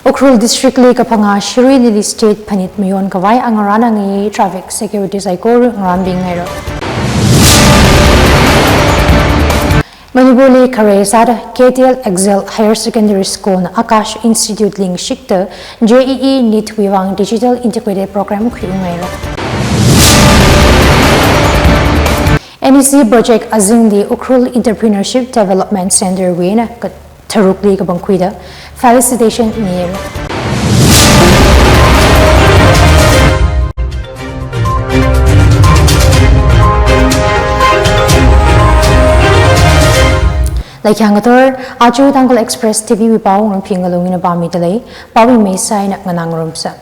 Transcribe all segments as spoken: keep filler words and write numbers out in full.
Ukhrul District li kaphangā Shirui Lily State phanit mayon khavai angarān angayei traffic security saikora ngarānbing haira. Manipur li khare sāda K T L Excel Higher Secondary School na Akash Institute li ngashikta J E E NEET wui vang Digital Integrated Program khuiung haira. N E C project azingli Ukhrul Entrepreneurship Development Center wui eina katharukli kapangkhuida felicitation mi. Laikyang kathor, aja Tangkhul Express T V wui pao ngarumphing ngalung eina pāmida lei, pao mi meisa eina nganā ngarumsa.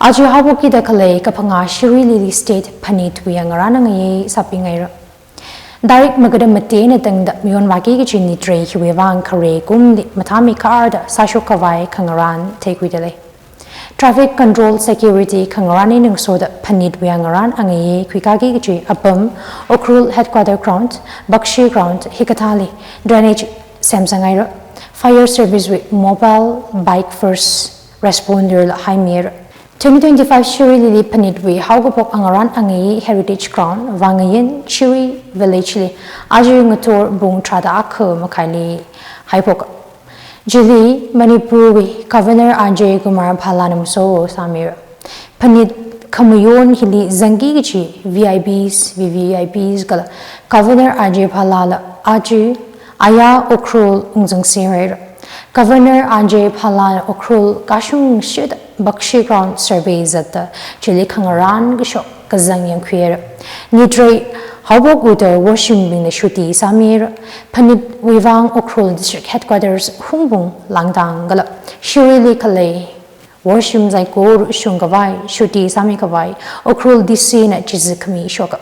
Aja haophokida khalei kaphangā Shirui Lily State phanit wui angarān angayei sāping haira. Tarik magada mati eina tangda mayon vāki kachi NEET rei hiwui vang khare kumli mathāmi kharda sāshok khavai khangarān theikhuida lei. Traffic control security khangarān eina ngasoda phanit wui angarān angayei khuikaki kachi apam Ukhrul Headquarter Ground, Bakshi Ground hikathāli drainage semsang haira. Fire service wui mobile bike first responder la haimi haira. Twenty twenty-five Shirui Lily phanit wui haokaphok angarān angayei Heritage Ground, Vangayin, Shirui Village li aja ngathor pung tharāda akha makhaili haiphoka. Chili Manipur wui Governor Ajay Kumar Bhalla na maso sāmira. Phanit khamayon hili zangki kachi V I Ps, V V I Ps kala Governor Ajay Bhalla la aja aya Ukhrul ungzangser haira. Governor Ajay Bhalla na Ukhrul kashungshida Bakshi Ground survey zatda chili khangarān kashok kazang yangkhuihaira. NEET rei haophok uda worshimbingna shuti sāmira. Phanit wui vang Ukhrul District Headquarters Hungpung, Langtang kala Shirui li khalei worshim saikora shung khavai shuti sāmi khavai Ukhrul D C na chizi khami shoka.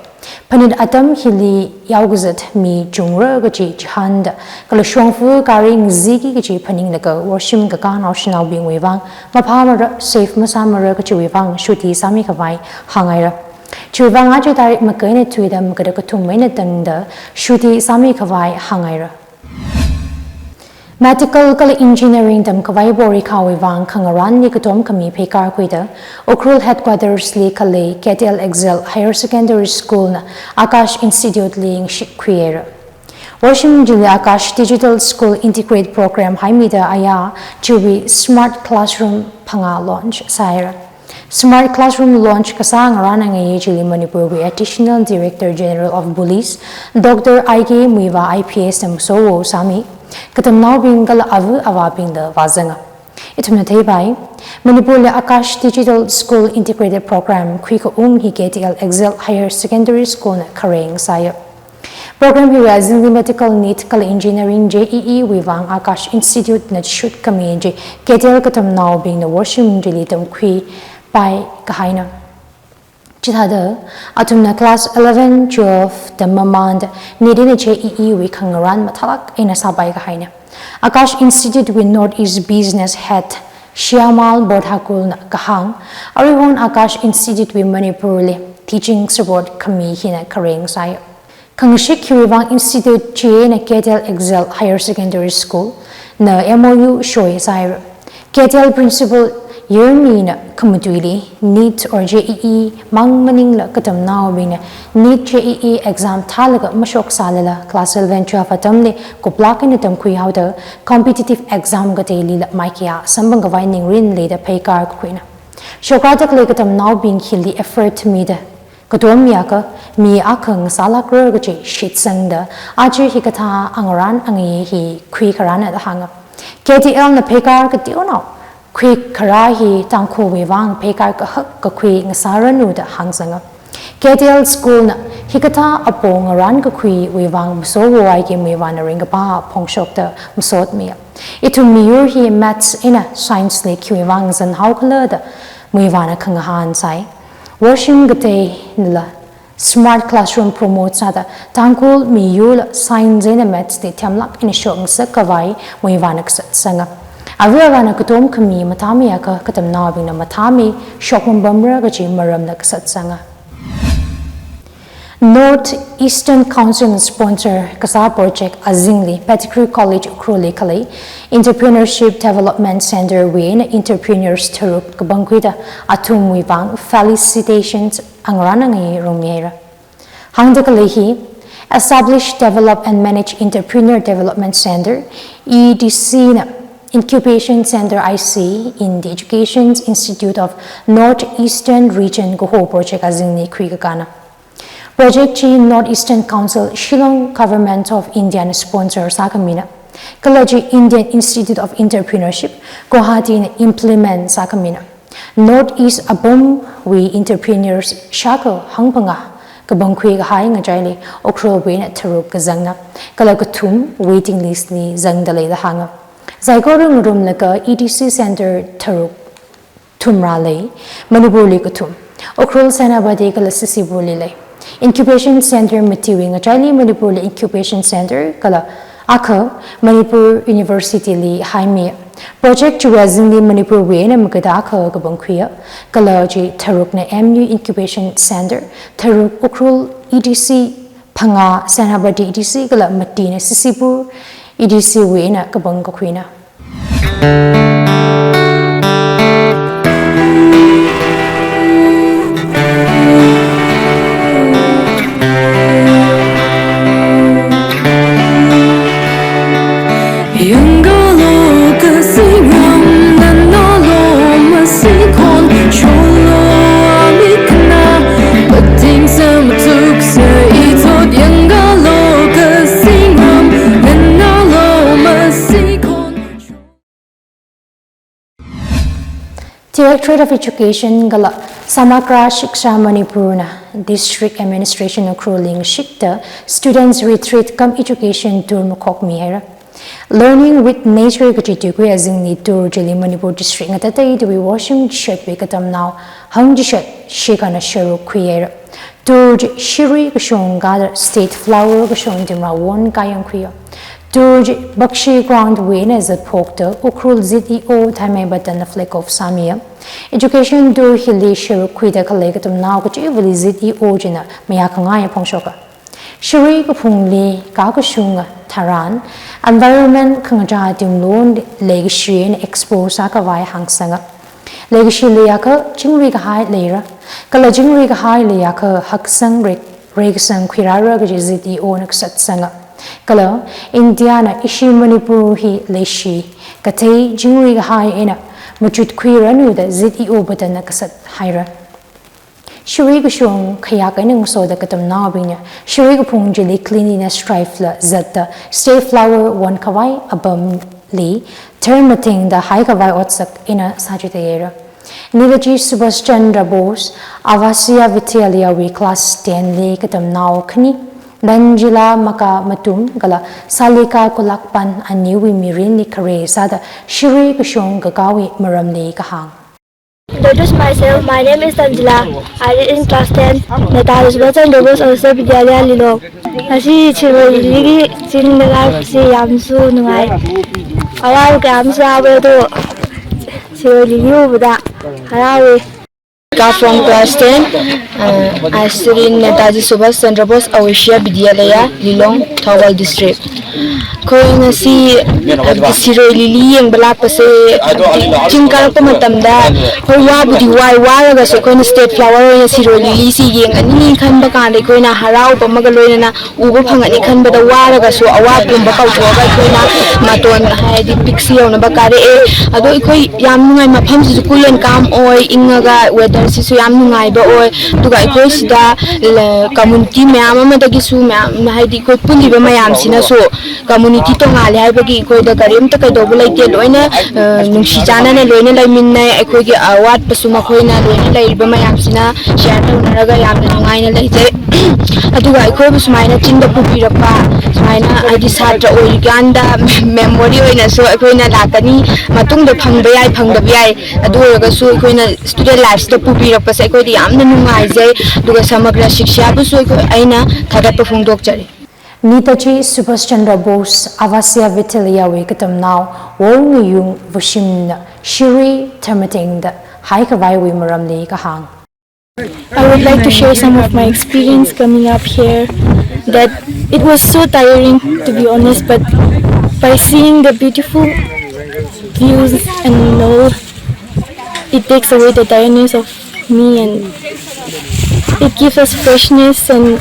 Phanit atam hili yaokazat mi chungra kachi chihānda kala shongfa gari ngaziki kachi phaninglaga worshim kakā naoshinaobing wui vang maphāmara, safe masāmara kachiwui vang shuti sāmi khavai hānghaira. Chiwui vang aja tarik maga eina thuida magada kathum eina tangda shuti sāmi khavai hānghaira. Medical kala engineering tamkhavai porikha wui vang khangarānli katom khami pheikar khuida Ukhrul Headquarters li khalei K T L Excel Higher Secondary School na Akash Institute li ngashik khuihaira. Worshim chili Akash Digital School Integrate Program haimida aya chiwui Smart Classroom phangā launch sāhaira. Smart Classroom launch kasā ngarān angayei chili Manipur wui Additional Director General of Police, Doctor I K Muivah I P S na maso sāmi, katamnaobing kala ava avābingda vāzanga. Ithumna theipai, Manipur li Akash Digital School Integrated Program khuikaung hi K T L Excel Higher Secondary School na khareng sāya. Program hiwui azingli medical NEET kala engineering J E E wui vang Akash Institute na shut khami chi K T L katamnaobingna worshim chili tamkhuipai kahaina. Chithāda athumna class eleven, twelve tam mamānda NEET eina J E E wui khangarān mathālāk eina sāpai kahaina. Akash Institute wui North East Business Head Shyamal Bodhakul na kahāng, aruihon Akash Institute wui Manipur li teaching support khami hina khareng sāya. Khangashik hiwui vang institute chi eina K T L Excel Higher Secondary School na M O U shoi sāhaira. K T L principal Yermi na khamatuili NEET or J E E mang maningla katamnaobingna NEET J E E exam thālaga mashok sālala class eleven twelve atamli kuplāk eina tamkhui haoda competitive exam kateilila maikayā samphang khavai ningrin leida pheikar kakhuina. Shokrāda khalei katamnaobing hili effort mida katom mi akha, mi akha ngasālākra kachi shitsangda, aja hikathā angarān angayei hi khuikharāna da hānga. K T L na pheikar kateonao khuikharā hi Tangkhulwui vang pheikar kahak kakhui ngasāranu da hāngsanga. K T L school na hikathā apong ngarān kakhuiwui vang maso I K Muivah na ringkaphā phongshokda masotmiya. Ithum miyur hi maths eina science li khiwui vang zan haokhala da Muivah na khangahān sai. Worshim kateila Smart Classroom promote sāda Tangkhul miyurla science eina maths li themlāk eina shokngasak khavai Muivah na kasatsanga. Ava avāna katom khami mathāmi akha katamnaobingna mathāmi shokmampamra kachi maramna kasatsanga. North Eastern Council sponsor kasā project azingli Pettigrew College Ukhrulli khalei Entrepreneurship Development Center wui eina entrepreneurs tharuk kapangkhuida athumwui vang felicitations ngarānngai rungmihaira. Hāngda khalei hi, Establish, Develop and Manage Entrepreneur Development Center, E D C na Incubation Center I C in the Education Institute of North Eastern Region kaho project azingli khuikakāna. Project chi North Eastern Council, Shillong Government of India na sponsor sākhamina. Kala chi Indian Institute of Entrepreneurship, Guwahati na implement sākhamina. North East apamwui entrepreneurs shākha hangphangā kapangkhui kahai ngachaili Ukhrulwui eina tharuk kazangna, kala kathum waiting list li zangda leida hānga. Saikora ngarumlaga E D C center tharuk thumrā lei, Manipurli kathum, Ukhrul, Senapati kala Sisipurli lei. Incubation Center matiwui ngachaili Manipurli Incubation Center kala akha Manipur University li haimi. Project chiwui azingli Manipurwui eina magada akha kapangkhuiya, kala chi tharukna M U Incubation Center, tharuk Ukhrul E D C, phangā Senapati E D C kala matina Sisipur E D C wui eina kapangkakhuina. Directorate of Education kala Samagra Shiksha Manipur na District Administration Ukhrulli ngashikta Students Retreat cum Education Tour makhokmihaira. Learning with Nature kachi tuikui azingli tour chili Manipur district ngatateidawui washing shed wui katamnao hangchishat shikhana sharuk khuihaira. Tour chi shirui kashong kāda state flower kashong timra won kayang khuiya. Tour chi Bakshi Ground wui eina zatphokta Ukhrul Z E O Thaimei Batan na flag off sāmiya. Education tour hili sharuk khuida khalei katamnao kachivali Z E O china mayā khangai phongshoka. Shirui kaphungli kakashunga tharan, environment khangachā timlon leikashi eina expose sākhavai hāngsanga. Leikashi leiakha chingri kahai leira, kala chingri kahai leiakha haksang rei, reikasang khuirāra kaji Z E O na kasatsanga. Kala India na ishi Manipur hi leishi kathei chingri kahai eina machut khuiranu da Z E O Batan na kasat haira. Shirui kashong khayak eina ngasoda katamnaobingna shirui kaphung chili cleanliness drive la zatda state flower won khavai apamli tharmathengda haikhavai otsak eina sāchitheihaira. Netaji Subhash Chandra Bose Avasiya Vidyalaya wui class ten li katamnao khani, Nanjila Maka Matum kala Salika Kulakpan aniwui mirinli khare sāda shirui kashong kakāwui maramli kahāng. Introduce myself. My name is Tanjila. I read in class ten, Netaji Subhash Chandra Bose Avasiya Vidyalaya Lilong. Ngasi Shirui Lili chingda lākshi yamsu nungai. Awal kayamsu awe do Shirui Lili ubada harawi. Ka from class ten, uh, I study in Netaji Subhash Chandra Bose Avasiya Vidyalaya, Lilong, Thoubal District. Khoi ngasi, uh, Shirui Lili yangba lākpase, ching karakpa matamda, khoi wabudi wai, walaga so khoi na state flower na Shirui Lili si yangani khanba kanda khoi na harau pamagaloina na uba phangani khanbada walaga so awa pumba kauthuaga khoi na maton haidi pixi yaona ba kare e. Ado khoi yam nungai mafamsi cool and calm oi, ingaga weather sisu yam nungaiba oi. Tuga khoi sida le community mayam amadagisu mayam haidi khoi puliba mayamsina so community tongali haibagi khoida karimta kaidobu leite loina, eh, nungsi chānana loina leiminna, khoigi awat pasu makhoina loina leiba mayamsina share taunaraga yamna nungaina leite. Aduga khoi bu sumaina chingda pupirakpa, sumaina haidi satra oikanda memory oina so khoina lākani matungda phangba yai, phangda yai. Adu oiraga so khoina student life da pupirakpase khoidi yamna nungaijai. Aduga Samagra Shiksha bu so khoi aina thadat pa phongdokchari. Netaji Subhash Chandra Bose Avasiya Vidyalaya wui katamnao wongayung vashimna shirui tharmathengda haikhavaiwui maramli kahāng. I would like to share some of my experience coming up here, that it was so tiring, to be honest, but by seeing the beautiful views and all, it takes away the tiredness of me, and it gives us freshness, and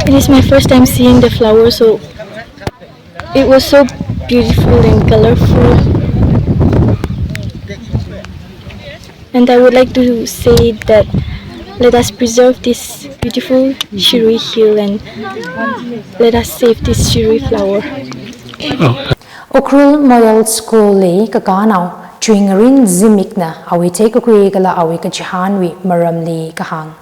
it is my first time seeing the flowers, so it was so beautiful and colorful. And I would like to say that let us preserve this beautiful Shirui Hill and let us save this Shirui flower. Ukhrul Model School li kakānao Chuingarin Zimikna awui theikakhui kala awui kachihānwui maramli kahāng.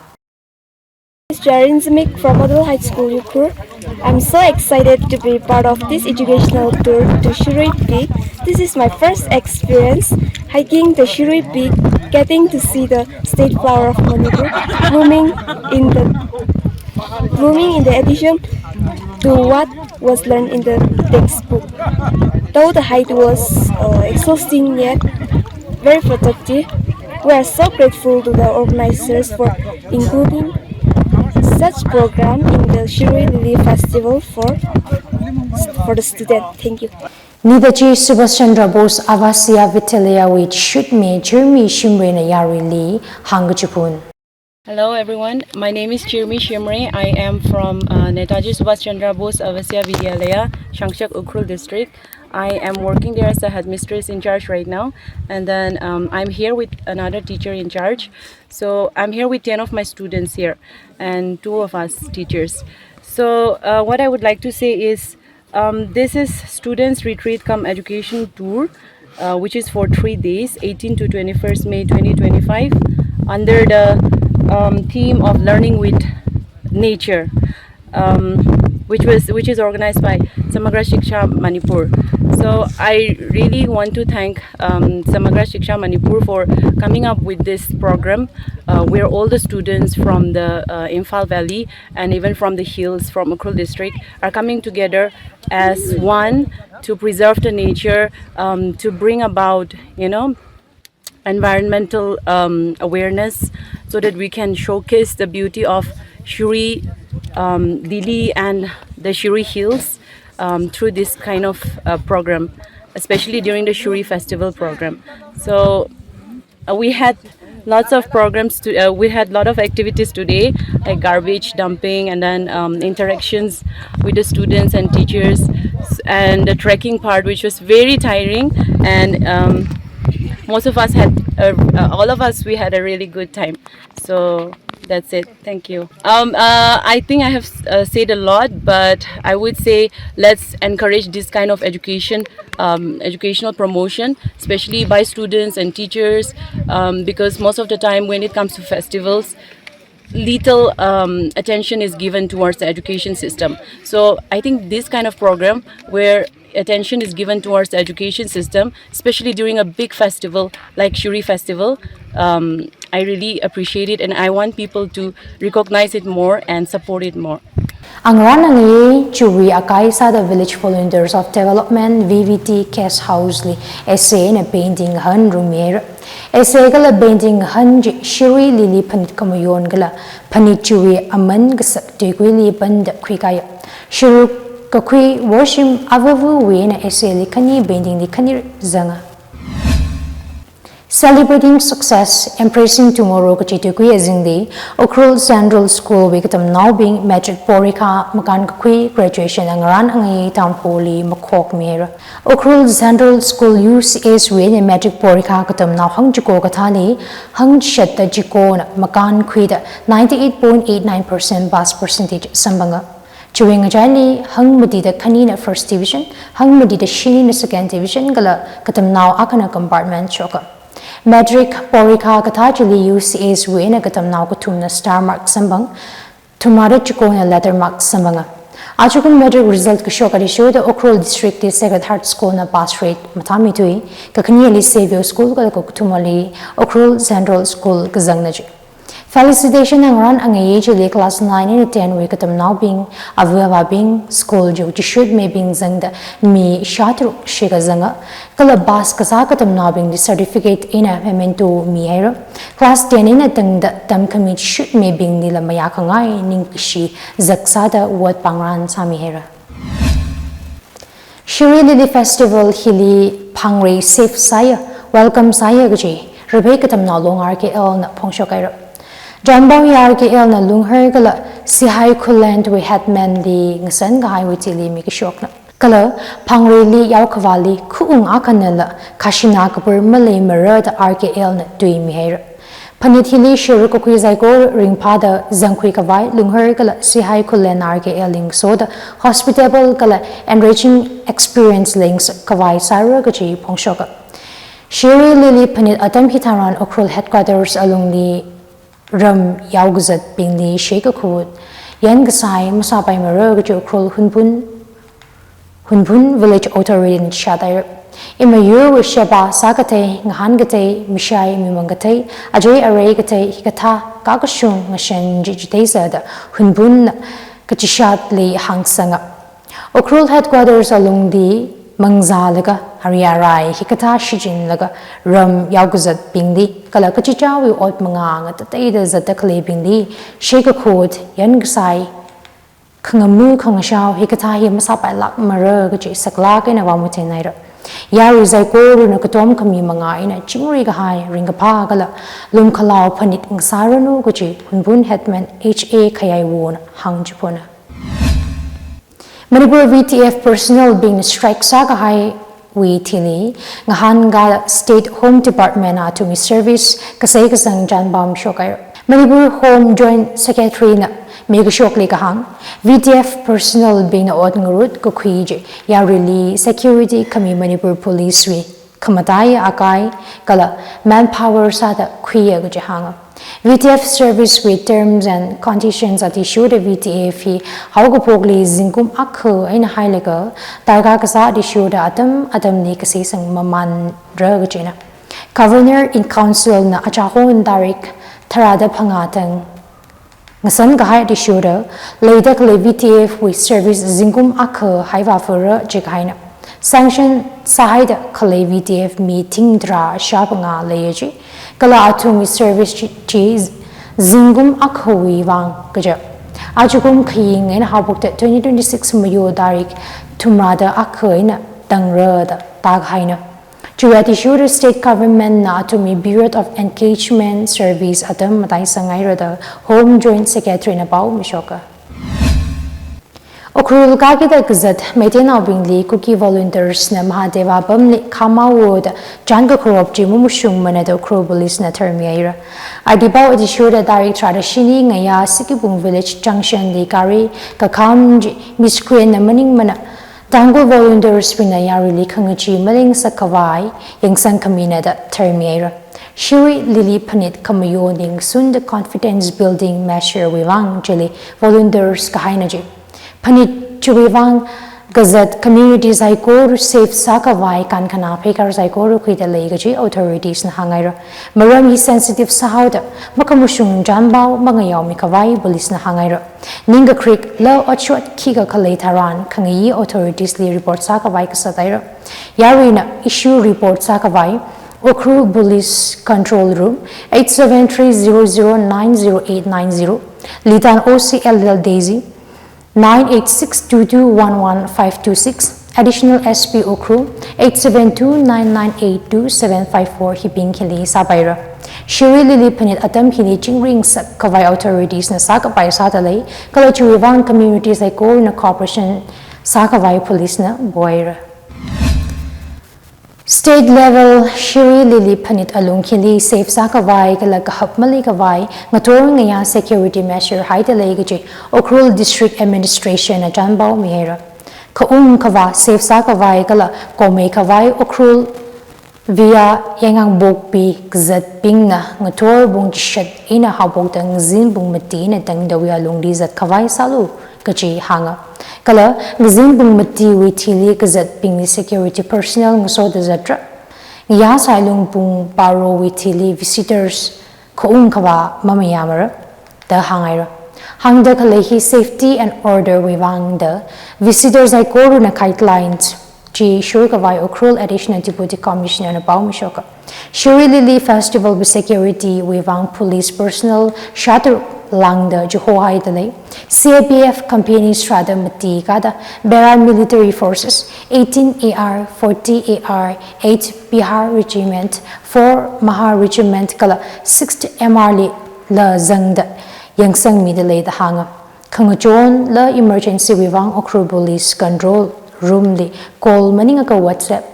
This is Chuingarin Zimik from Model High School, Ukhrul. I'm so excited to be part of this educational tour to Shirui Peak. This is my first experience hiking the Shirui Peak, getting to see the state flower of Manipur blooming in the blooming in the addition to what was learned in the textbook. Though the hike was uh, exhausting yet very productive, we are so grateful to the organizers for including such program in the Shirui Lily Festival for for the student. Thank you. Netaji Subhash Chandra Bose Avasiya Vidyalaya wui Shutme Chirmi Shimrayna yaruili hāngkachiphun. Hello everyone, my name is Chirmi Shimray. I am from uh, Netaji Subhash Chandra Bose Avasiya Vidyalaya, Shangshak, Ukhrul district. I am working there as a headmistress in charge right now, and then um, I'm here with another teacher in charge. So I'm here with ten of my students here and two of us teachers. So uh, what I would like to say is um, this is students retreat cum education tour, uh, which is for three days, eighteen to twenty-first May twenty twenty-five, under the um, theme of learning with nature, um, which was which is organized by Samagra Shiksha Manipur. So I really want to thank um, Samagra Shiksha Manipur for coming up with this program, uh, where all the students from the uh, Imphal Valley and even from the hills, from Ukhrul district, are coming together as one to preserve the nature, um, to bring about, you know, environmental um, awareness, so that we can showcase the beauty of Shirui um, Lily and the Shirui Hills um, through this kind of uh, program, especially during the Shirui Festival program. So uh, we had lots of programs to, uh, we had a lot of activities today, like garbage dumping and then um, interactions with the students and teachers, and the trekking part, which was very tiring, and um, most of us had uh, uh, all of us, we had a really good time. So that's it. Thank you. Um, uh, I think I have uh, said a lot, but I would say let's encourage this kind of education, um, educational promotion, especially by students and teachers, um, because most of the time when it comes to festivals, little um, attention is given towards the education system. So I think this kind of program where attention is given towards the education system, especially during a big festival like Shirui Festival, um, I really appreciate it, and I want people to recognize it more and support it more. Angarān angayei chiwui akai sāda Village Volunteers of Development, V V D, Guest House li essay eina painting ngahānrumira. Essay kala painting ngahān chi Shirui Lily phanit kamayon kala phanit chiwui aman kasak tuikuili panda khuikāya. Shiruk kakhui Worshim Avavawui eina essay li khani painting li khani zanga. Celebrating Success, Embracing Tomorrow kachi tuikui azingli Ukhrul Central School wui katamnaobing matric porikha makānkakhui graduation angarān angayei Tangkhulli makhokmira. Ukhrul Central School U C S wui eina matric porikha katamnao hangchiko kathāli hangchishatta chikona makānkhuida ninety-eight point eight nine percent pass percentage samphanga. Chiwui ngachaili hangmatida khanina first division, hangmatida shinina second division kala katamnao akhana compartment shoka. Matric porikha kathā chili U C S wui eina katamnao kathumna star mark samphang, thumada chikona letter mark samphanga. Achukum matric result kashok athishurda Ukhrul district li Sacred Heart School na pass rate mathāmeithui, kakhanili Xavier School kala kakathumali Ukhrul Central School kazangna chi. Felicitation angarān angayei chili class nine eina ten wui katamnaobing, ava avābing, school chi chishutmibing zangda mi shātharuk shikha zanga, kala pass kasā katamnaobingli certificate eina memento mihaira. Class ten eina tangda tamkhami chishut mibinglila mayākhangai ningkashi zaksāda ot pāngrān sāmihaira. Shirui Lily Festival hili Phangrei safe sāya, welcome sāya kaji Raphei Katamnao Long R K L na phongshokhaira. Chanpao R K L na Lunghar kala Sihai Khullen wui headman li ngasan kahaiwui thili mikashokna. Kala Phangreili yaokhavāli khaung akhanala khashina kapur maleimara da R K L na tuimihaira. Phanit hili shirui kakhui saikora ringphāda zangkhui khavai Lunghar kala Sihai Khullen R K L li ngasoda hospitable kala enriching experience links khavai sāra kaji phongshoka. Shirui Lily phanit atam hitharan Ukhrul headquarters alungli ram yaokazatbingli sheikakhut, yankasai masāpaimara kaji Ukhrul Hunphun, Hunphun Village Authority na chishāthaira. Imayurwui sheba sākathei, ngahānkathei, mishai mimang kathei, achei arei kathei, hikathā kakashung ngashan chi chithei sāda Hunphun na kachishatli hāngsanga. Ukhrul headquarters alungli mangzālaga, ari arai hikathā shichinlaga, ram yaokazatbingli kala kachichāwui ot mangā ngatateida zatda khaleibingli sheikakhut, yankasai khangamu khangashao hikathā hi masāpailākmara kaji saklāk eina vāmuthenhaira. Yarui saikorana katom khami mangā eina chingri kahai, ringkaphā kala lumkhalao phanit ngasāranu kaji Hunphun headman H A Khayaiwona hāngchiphona. Manipur V T F personnel bingna strike sākahaiwui thili ngahānkāda State Home Department athumwui service kasei kasang chanpao mishokhaira. Manipur Home Joint Secretary na mikashokli kahāng, V T F personnel bingna ot ngarut kakhui chi yaruili security khami Manipur Police wui khamataiya akai kala manpower sāda khuiya kaji hānga. V T F service wui terms and conditions athishurda V T F hi haokaphokli zingkum akha eina hailaga darkar kasā athishurda atam atamli kaseisang mamānra kajina. Governor in Council na achahon tarik tharāda phangā thang ngasan kahai athishurda leida khalei V T F wui service zingkum akha haivāfara jikahaina. Sanction sāhaida khalei V T F mi thing tharā shāphangā leiya ji. Kala athumwui service chi, chi zingkum akhawui vang kaja. Ajakum khaying eina haophokda twenty twenty-six May tarik thumrāda akha eina tangra da tākahaina. Chiwui athishurda State Government na athumwui period of engagement service atam mataisanghaira da Home Joint Secretary na pao mishoka. Ukhrul kakida kazat Meiteinaobingli Kuki volunteers na Mahadeva pamli khamaoda chān kakharop chi mamushungmana da Ukhrul Police na tharmihaira. Athishurda tarik tharāda shini ngayā Sikibung Village Junction li gari kakham chi miscreant na maningmana Tangkhul volunteers bingna yaruili khangachee malingsak khavai yangsang khamina da tharmihaira. Shirui Lily phanit khamayo ningsunda confidence building measure wui vang chili volunteers kahaina ji. Phanit chiwui vang kazat community saikora safe sākhavai kankhana pheikar saikora khuida lei kaji authorities na hānghaira. Maram hi sensitive sāhaoda makhamushung chanpao mangayaomi khavai police na hānghaira. Ningkakrik la otshot khikha khalei tharan khangayi authorities li report sākhavai kasathaira. Yaruina issue report sākhavai Ukhrul Police Control Room eight seven three zero zero nine zero eight nine zero, Litan O C L L Daisy nine eight six two two one one five two six, Additional S P Ukhrul eight seven two nine nine eight two seven five four hibing khili sāpaira. Shirui Lily phanit atam hili chingri ngasak khavai authorities na sākapai sāda lei, kala chiwui vang community saikorana cooperation sākhavai police na boira. State level Shirui Lily phanit alung hili safe sākhavai kala kahap maleikhavai ngathor ngayā security measure haida lei kaji Ukhrul District Administration na chanpao mihaira. Khaung khavā safe sākhavai kala komei khavai Ukhrul via Yaingangpokpi kazatbingna ngathor pung chishat eina haophokda ngazin pung mati eina tangda wui alungli zat khavai sālu kaji hānga. Kala ngazin pung matiwui thili kazatbingli security personnel ngasoda zatra. Ngayā sailung pung barowui thili visitors khaung khavā mamayāmara da hānghaira. Hāngda khalei hi safety and order wui vang da visitors saikorana guidelines chi shurkhavai Ukhrul Additional Deputy Commissioner na pao mishoka. Shirui Lily Festival wui security wui vang police personnel shātharuk lāngda chihohaida lei. C A P F companies rāda mati kada paramilitary forces eighteen A R, forty A R, eight Bihar Regiment, four Mahar Regiment kala sixth M R li la zangda yangsangmida lei da hānga. Khangachonla emergency wui vang Ukhrul Police Control Room li call maningakha WhatsApp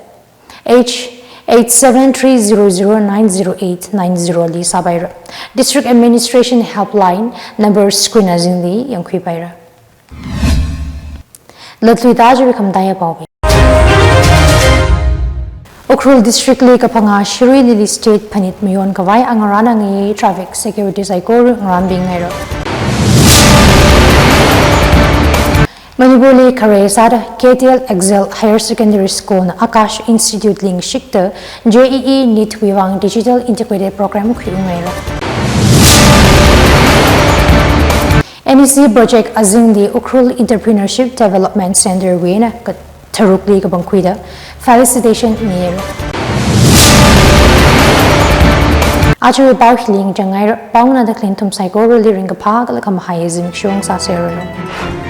H eight seven three zero zero nine zero eight nine zero li sāpaira. District Administration Helpline number screen azingli yangkhuipaira. Latluida ajawui khamataiya pao. Ukhrul District li kaphangā Shirui Lily Street phanit mayonkhavai angarān angayei traffic security saikora ngarānbing haira. Manipur li khare sāda K T L Excel Higher Secondary School na Akash Institute li ngashikta J E E NEET wui vang Digital Integrated Program khuiung haira. N E C project azingli Ukhrul Entrepreneurship Development Center wui eina katharukli kapangkhuida felicitation mihaira. Ajawui pao hili ngachang haira, pao nganāda khalei nathum saikorali ringkaphā kala khamahai zimiksho sāseranu.